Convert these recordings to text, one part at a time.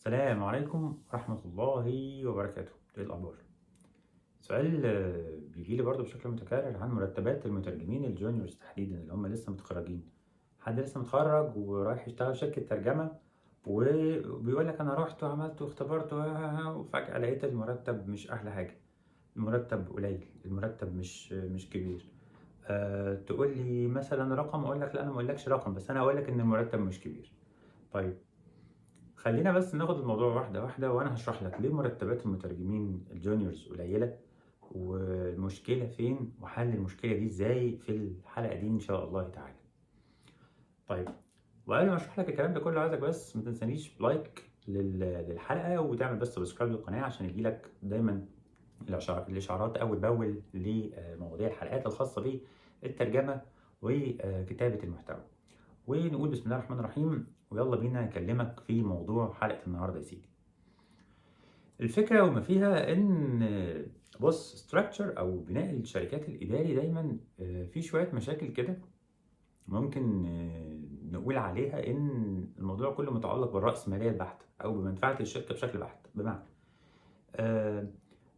السلام عليكم ورحمة الله وبركاته. ايه الأخبار؟ سؤال بيجي لي برضه بشكل متكرر عن مرتبات المترجمين ال juniors تحديدا اللي هم لسه متخرجين. حد لسه متخرج ورايح يشتغل في شركة ترجمة وبيقول لك أنا رحت وعملت واختبرت وفجأة لقيت المرتب مش أحلى حاجة، المرتب قليل، المرتب مش كبير. تقول لي مثلا رقم، أقول لك لا أنا ما أقولكش رقم، بس أنا أقول لك إن المرتب مش كبير. طيب خلينا بس ناخد الموضوع واحدة واحدة، وأنا هشرح لك ليه مرتبات المترجمين ال juniors قليلة والمشكلة فين وحل المشكلة دي إزاي في الحلقة دي إن شاء الله تعالى. طيب وقبل ما أشرح لك الكلام ده كله عايزك بس ما تنسانيش like للحلقة وتعمل بس subscribe للقناة عشان يجيلك دايما الإشعارات أول بأول لمواضيع الحلقات الخاصة بالترجمة وكتابة المحتوى. ونقول بسم الله الرحمن الرحيم ويلا بينا نكلمك في موضوع حلقة النهاردة يا سيدي. الفكرة وما فيها إن بص structure أو بناء الشركات الإداري دايما في شوية مشاكل كده ممكن نقول عليها إن الموضوع كله متعلق بالرأسمالية البحتة أو بمنفعة الشركة بشكل بحت. بمعنى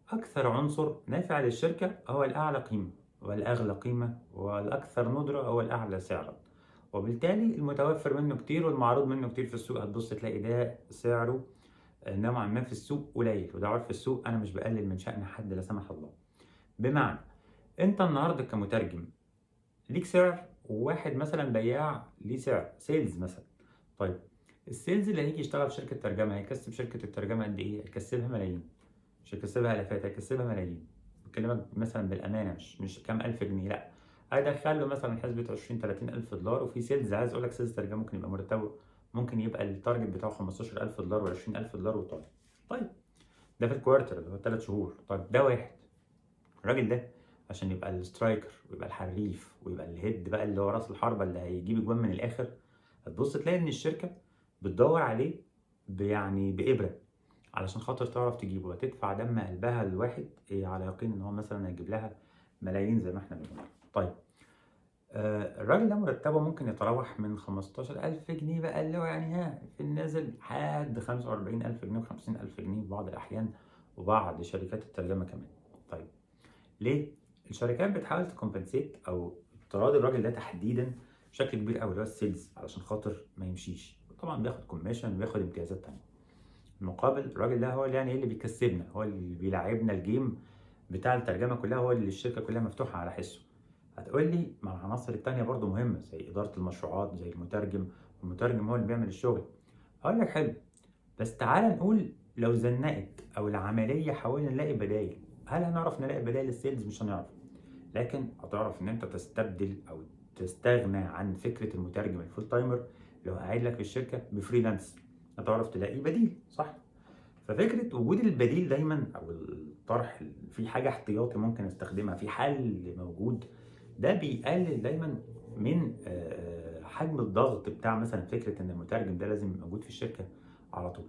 أكثر عنصر نافع للشركة هو الأعلى قيمة والأغلى قيمة والأكثر ندرة هو الأعلى سعرا، وبالتالي المتوفر منه كتير والمعروض منه كتير في السوق هتبص تلاقي ده سعره نوعا ما في السوق قليل، وده عرف في السوق. أنا مش بقلل من شأن حد لا سمح الله. بمعنى أنت النهاردة كمترجم ليك سعر، وواحد مثلا بياع ليه سعر sales مثلا. طيب ال sales اللي هيجي يشتغل في شركة ترجمة هيكسب شركة الترجمة قد إيه؟ هيكسبها ملايين، مش هيكسبها آلافات، هيكسبها ملايين. بكلمك مثلا بالأمانة، مش كام ألف جنيه، لأ، هيدخل له مثلا حسبة 20-30 ألف دولار. وفي sales عايز أقول لك sales ترجمة ممكن يبقى مرتبه، ممكن يبقى ال target بتاعه 15,000 دولار و20,000 دولار وطالع. طيب ده في ال quarter اللي هو 3 شهور. طيب ده واحد، الراجل ده عشان يبقى ال striker ويبقى الحريف ويبقى ال head بقى اللي هو راس الحربة اللي هيجيب اجوان من الآخر، هتبص تلاقي إن الشركة بتدور عليه يعني بإبرة علشان خاطر تعرف تجيبه، وتدفع دم قلبها الواحد على يقين إن هو مثلا هيجيب لها ملايين زي ما احنا بنقول. طيب الراجل ده مرتبه ممكن يتراوح من 15,000 جنيه بقى اللي هو يعني ها في النازل لحد 45,000 جنيه و50,000 جنيه في بعض الأحيان وبعض شركات الترجمة كمان. طيب ليه؟ الشركات بتحاول ت compensate أو تراضي الراجل ده تحديدا بشكل كبير قوي اللي هو ال sales علشان خاطر ما يمشيش. طبعا بياخد commission وبياخد امتيازات تانية. المقابل الراجل ده هو اللي يعني ايه اللي بيكسبنا، هو اللي بيلعبنا ال game بتاع الترجمة كلها، هو اللي الشركة كلها مفتوحة على حسه. هتقول لي مع العناصر التانية برضو مهمة زي إدارة المشروعات، زي المترجم، المترجم هو اللي بيعمل الشغل. هقول لك حلو، بس تعالى نقول لو زنقت أو العملية حاولنا نلاقي بدايل، هل هنعرف نلاقي بدايل لل sales؟ مش هنعرف. لكن هتعرف إن أنت تستبدل أو تستغنى عن فكرة المترجم ال full timer اللي هو قاعد لك في الشركة ب freelance، هتعرف تلاقي بديل، صح؟ ففكرة وجود البديل دايما أو الطرح في حاجة احتياطي ممكن استخدمها، في حل موجود، ده بيقلل دايما من حجم الضغط بتاع مثلا فكرة ان المترجم ده لازم يبقى موجود في الشركة على طول.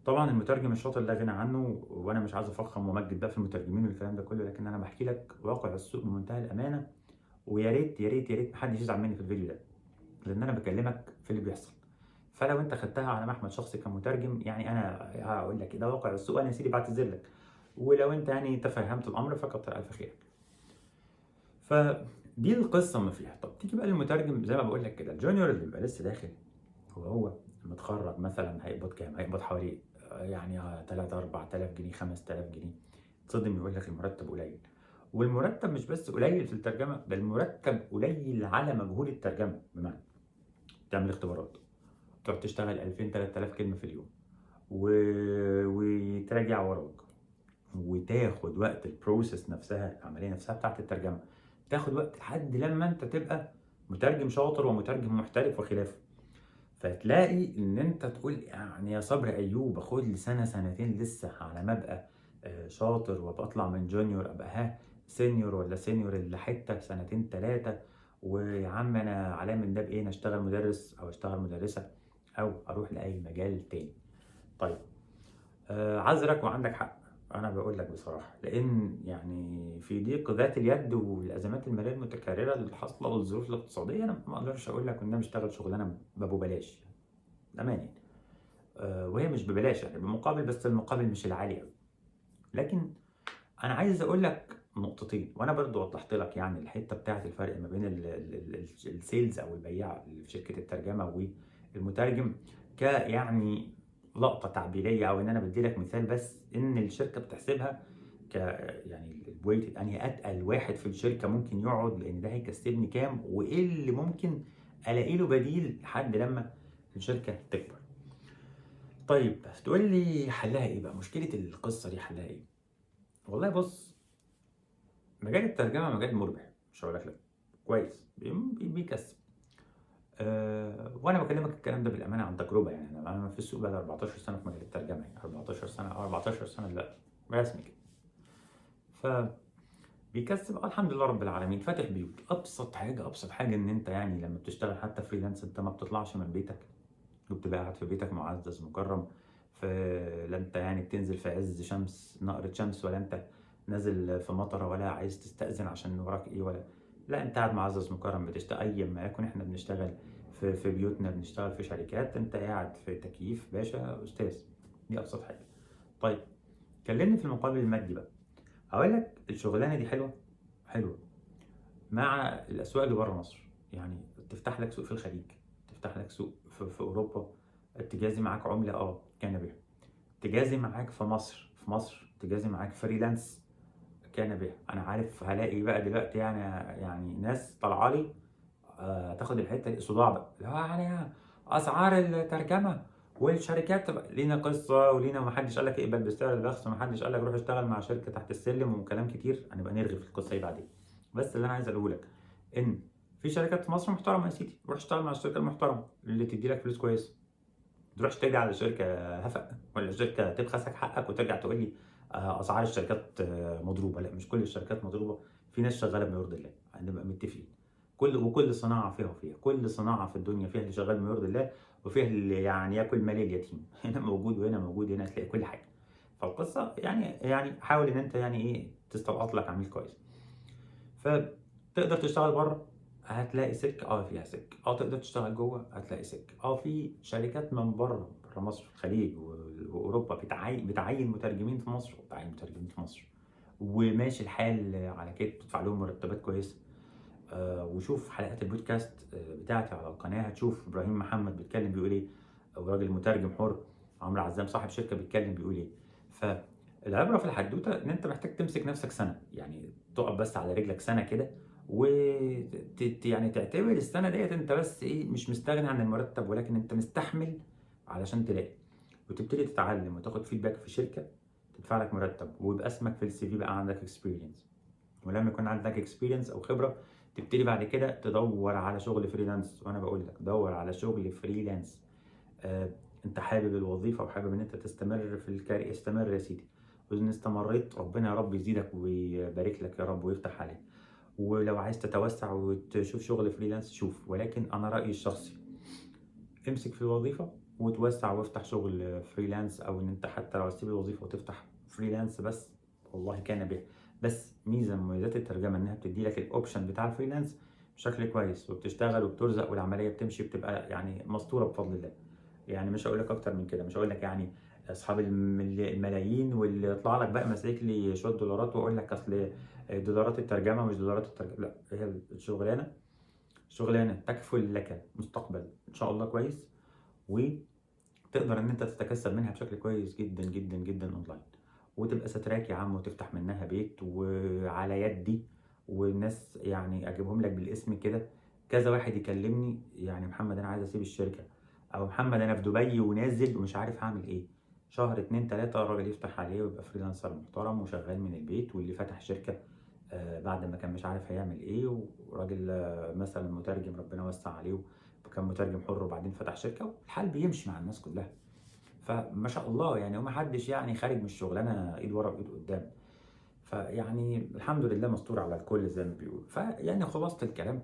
طبعا المترجم الشاطر لا غنى عنه، وانا مش عايز افخم وامجد بقى في المترجمين والكلام ده كله، لكن انا بحكي لك واقع السوق بمنتهى الامانة، ويا ريت يا ريت يا ريت محدش يزعل مني في الفيديو ده، لان انا بكلمك في اللي بيحصل. فلو انت خدتها على محمل شخصي كمترجم، يعني انا هقول لك ده واقع السوق، انا يا سيدي بعتذر لك، ولو انت يعني تفهمت الامر فكتر الف خيرك. فدي القصة ما فيها. طب تيجي بقى للمترجم زي ما بقول لك كده، ال junior اللي بيبقى لسه داخل وهو متخرج مثلا هيقبض كام؟ هيقبض حوالي يعني 3-4 آلاف جنيه، 5,000 جنيه. تصدم يقول لك المرتب قليل. والمرتب مش بس قليل في الترجمة، ده المرتب قليل على مجهود الترجمة. بمعنى تعمل اختبارات، تقعد تشتغل 2000-3000 كلمة في اليوم وتراجع وراك، وتاخد وقت ال process نفسها، العملية نفسها بتاعت الترجمة تاخد وقت لحد لما انت تبقى مترجم شاطر ومترجم محترف وخلافه. فتلاقي ان انت تقول يعني يا صبر ايوب اخد لي سنة سنتين لسه على ما ابقى شاطر وابقى اطلع من junior ابقى ها senior ولا senior اللي حتة سنتين 3، ويا عم انا عليا من ده بايه؟ انا اشتغل مدرس او اشتغل مدرسه او اروح لاي مجال تاني. طيب عذرك وعندك حق، انا بقول لك بصراحة، لان يعني في ضيق ذات اليد والازمات المالية المتكررة اللي حاصله والظروف الاقتصادية، انا ما اقدرش اقول لك ان انا بشتغل شغلانة بابو بلاش، امان يعني. وهي مش ببلاش يعني، بمقابل، بس المقابل مش العالي قوي. لكن انا عايز اقول لك نقطتين، وانا برضو وضحت لك يعني الحتة بتاعه الفرق ما بين ال sales او البياع اللي في شركة الترجمة والمترجم، كيعني لقطة تعبيريه، او ان انا بدي لك مثال بس ان الشركة بتحسبها ك يعني ال weight، انهي اتقل واحد في الشركة ممكن يقعد، لان ده هيكسبني كام، وايه اللي ممكن الاقي له بديل لحد لما الشركة تكبر. طيب تقول لي حلها ايه بقى؟ مشكلة القصة دي حلها ايه؟ والله بص، مجال الترجمة مجال مربح، مش هقول لك لا، كويس، بيكسب. وانا بكلمك الكلام ده بالامانة عن تجربه، يعني انا في السوق بقى 14 سنة في مجال الترجمة، يعني 14 سنة او 14 سنة دلوقتي رسمي كده. ف بيكسب الحمد لله رب العالمين، فاتح بيوت. ابسط حاجة، ابسط حاجة ان انت يعني لما بتشتغل حتى freelance انت ما بتطلعش من بيتك، وبتبقى قاعد في بيتك معزز مكرم، لا انت يعني بتنزل في عز شمس نقرة شمس، ولا انت نازل في مطره، ولا عايز تستأذن عشان وراك ايه، ولا لا، انت قاعد معزز مكرم بتشتغل. اي ما يكون احنا بنشتغل في بيوتنا، بنشتغل في شركات، انت قاعد في تكييف باشا استاذ. دي ابسط حاجة. طيب كلمني في المقابل المادي بقى. هقول لك الشغلانة دي حلوة حلوة مع الاسواق اللي بره مصر، يعني تفتح لك سوق في الخليج، تفتح لك سوق في اوروبا، تجازي معاك عمله كان بها، تجازي معاك في مصر، في مصر تجازي معاك freelance كان بها. انا عارف هلاقي بقى دلوقتي يعني ناس طالعه لي تاخد الحتة دي صداع بقى، لا يعني اسعار الترجمة والشركات لينا قصة ولينا، ما حدش قال لك اقبل بالسعر البخس، وما حدش قال لك روح اشتغل مع شركة تحت السلم، وكلام كتير هنبقى نرغي في القصة دي بعدين. بس اللي انا عايز اقوله لك ان في شركات في مصر محترمه يا سيدي، روح اشتغل مع الشركة المحترمة اللي تدي لك فلوس كويسة، ما تروحش ترجع على شركة هفق ولا شركة تبخسك حقك وترجع تقول لي اسعار الشركات مضروبة. لا، مش كل الشركات مضروبة، في ناس شغالة بما يرضي الله، هنبقى متفقين. وكل صناعة فيها وفيها، كل صناعة في الدنيا فيها اللي شغال بما يرضي الله، وفيها اللي يعني ياكل مال اليتيم. هنا موجود وهنا موجود، هنا هتلاقي كل حاجة. فالقصة يعني حاول ان انت يعني ايه تستلقط لك عميل كويس. فتقدر تشتغل بره هتلاقي سك، فيها سك، تقدر تشتغل جوه هتلاقي سك، في شركات من بره مصر، الخليج واوروبا بتعين مترجمين في مصر، وبتعين مترجمين في مصر وماشي الحال على كده، بتدفع لهم مرتبات كويسة. وشوف حلقات البودكاست بتاعتي على القناة، هتشوف ابراهيم محمد بيتكلم بيقول ايه، وراجل مترجم حر، عمرو عزام صاحب شركة بيتكلم بيقول ايه. فالعبرة في الحدوتة ان انت محتاج تمسك نفسك سنة، يعني تقف بس على رجلك سنة كده، و يعني تعتبر السنة ديت انت بس ايه، مش مستغني عن المرتب، ولكن انت مستحمل علشان تلاقي، وتبتدي تتعلم وتاخد feedback في شركة تدفع لك مرتب، ويبقى اسمك في ال CV بقى عندك experience. ولما يكون عندك experience او خبره تبتدي بعد كده تدور على شغل freelance. وانا بقول لك دور على شغل freelance. انت حابب الوظيفة وحابب ان انت تستمر في ال career، استمر يا سيدي، وان استمريت ربنا يا رب يزيدك ويبارك لك يا رب ويفتح عليك. ولو عايز تتوسع وتشوف شغل freelance شوف، ولكن انا رايي الشخصي امسك في الوظيفة وتوسع وافتح شغل freelance، او ان انت حتى لو تسيب الوظيفة وتفتح freelance بس، والله كان به. بس ميزة من مميزات الترجمة انها بتدي لك ال option بتاع ال freelance بشكل كويس، وبتشتغل وبترزق والعملية بتمشي، بتبقى يعني مستورة بفضل الله. يعني مش هقول لك اكتر من كده، مش هقول لك يعني اصحاب الملايين واللي يطلع لك بقى ماسك لي شوية دولارات واقول لك اصل دولارات الترجمة مش دولارات الترجمة، لا، هي الشغلانة شغلانة تكفل لك مستقبل ان شاء الله كويس، وتقدر ان انت تتكسب منها بشكل كويس جدا جدا جدا اونلاين، وتبقى ستراك يا عم، وتفتح منها بيت وعلى يدي، والناس يعني اجيبهم لك بالاسم كده. كذا واحد يكلمني يعني محمد انا عايز اسيب الشركة، او محمد انا في دبي ونازل ومش عارف هعمل ايه. شهر 2 3 الراجل يفتح عليه ويبقى freelancer محترم وشغال من البيت، واللي فتح شركة بعد ما كان مش عارف هيعمل ايه، وراجل مثلا مترجم ربنا وسع عليه وكان مترجم حر وبعدين فتح شركة، والحال بيمشي مع الناس كلها. فما شاء الله يعني، وما حدش يعني خارج من الشغلانة ايد ورا وايد قدام، فيعني الحمد لله مستور على الكل زي ما بيقولوا. فيعني خلاصه الكلام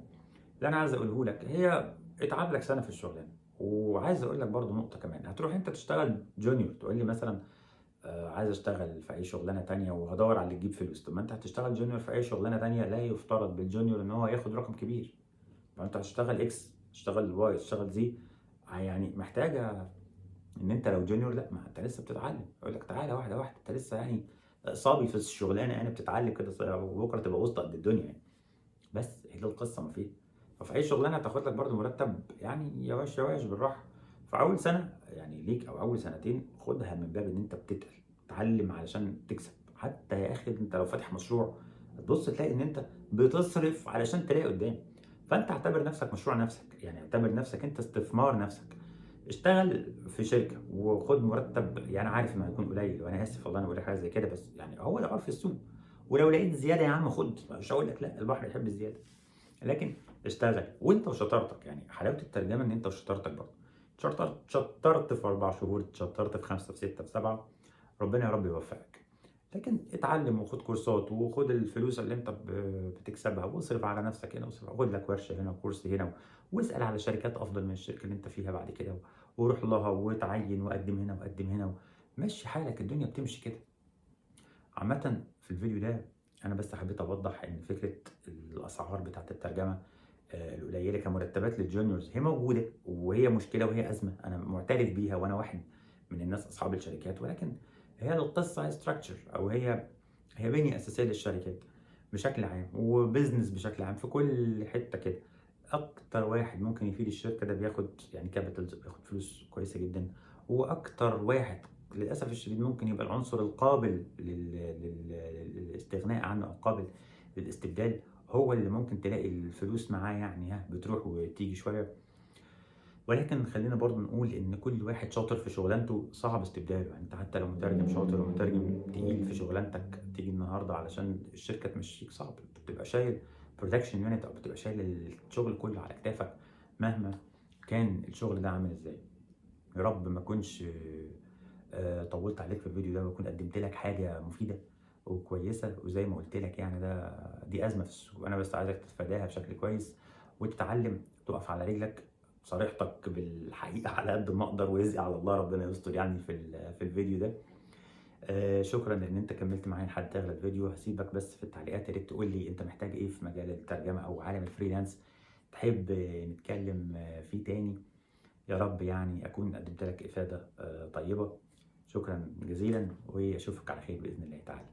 اللي انا عايز اقوله لك هي اتعب لك سنة في الشغلانة. وعايز اقول لك برضو نقطة كمان، هتروح انت تشتغل junior، تقول لي مثلا عايز اشتغل في اي شغلانة تانية وهدور على اللي تجيب فلوس. طب ما انت هتشتغل junior في اي شغلانة تانية، لا يفترض بال junior ان هو ياخد رقم كبير. ما انت هتشتغل X، تشتغل Y، تشتغل Z، يعني محتاجه ان انت لو junior لا، ما انت لسه بتتعلم، يقول لك تعالى واحدة واحده، انت لسه يعني صبي في الشغلانه، يعني بتتعلم كده، وبكره تبقى وسط قد الدنيا يعني. بس هي دي القصة ما فيها. ففي اي شغلانة هتاخد لك برضو مرتب يعني يواش يواش بالراحه. في اول سنة يعني ليك او اول سنتين خدها من باب ان انت بتتقل، تتعلم علشان تكسب. حتى يا اخي انت لو فاتح مشروع هتبص تلاقي ان انت بتصرف علشان تلاقي قدام. فانت اعتبر نفسك مشروع نفسك، يعني اعتبر نفسك انت استثمار نفسك. اشتغل في شركة وخد مرتب، يعني عارف انه هيكون قليل، وانا اسف والله انا بقول حاجة زي كده، بس يعني هو ده عرف السوق. ولو لقيت زيادة يا عم خد، مش هقول لك لا، البحر يحب الزيادة، لكن اشتغل وانت وشطارتك. يعني حلاوة الترجمة ان انت وشطارتك برضه، اتشطرت في 4 شهور، اتشطرت في 5، في 6، في 7، ربنا يا رب يوفقك. لكن اتعلم وخد كورسات، وخد الفلوس اللي انت بتكسبها واصرف على نفسك هنا، واصرف، خد لك ورشه هنا وكورس هنا، واسال على شركات افضل من الشركة اللي انت فيها بعد كده، وروح لها وتعين وقدم هنا وقدم هنا، مشي حالك، الدنيا بتمشي كده. عامة في الفيديو ده انا بس حبيت اوضح ان فكرة الاسعار بتاعت الترجمة القليلة كمرتبات لل juniors هي موجودة، وهي مشكلة وهي ازمة انا معترف بيها، وانا واحد من الناس اصحاب الشركات، ولكن هي القصة structure، او هي بنيه اساسية للشركات بشكل عام و business بشكل عام في كل حتة كده. اكتر واحد ممكن يفيد الشركة ده بياخد يعني capitals، بياخد فلوس كويسة جدا، واكتر واحد للاسف الشديد ممكن يبقى العنصر القابل للاستغناء عنه او قابل للاستبدال هو اللي ممكن تلاقي الفلوس معاه، يعني ها بتروح وتيجي شوية. ولكن خلينا برضو نقول ان كل واحد شاطر في شغلانته صعب استبداله. يعني انت حتى لو مترجم شاطر ومترجم تقيل في شغلانتك، تيجي النهارده علشان الشركة تمشيك صعب، انت بتبقى شايل production unit او بتبقى شايل الشغل كله على كتافك مهما كان الشغل ده عامل ازاي. يا رب ما اكونش طولت عليك في الفيديو ده، واكون قدمت لك حاجة مفيدة وكويسة. وزي ما قلت لك يعني دي ازمة في السوق، انا بس عايزك تتفاداها بشكل كويس وتتعلم تقف على رجلك. صريحتك بالحقيقة على قد ما اقدر، ورزقي على الله، ربنا يستر يعني في الفيديو ده. شكرا ان انت كملت معايا لحد اخر الفيديو. هسيبك بس في التعليقات يا ريت تقول لي انت محتاج ايه في مجال الترجمة او عالم ال freelance تحب نتكلم فيه تاني. يا رب يعني اكون قدمت لك افاده طيبة. شكرا جزيلا، واشوفك على خير باذن الله تعالى.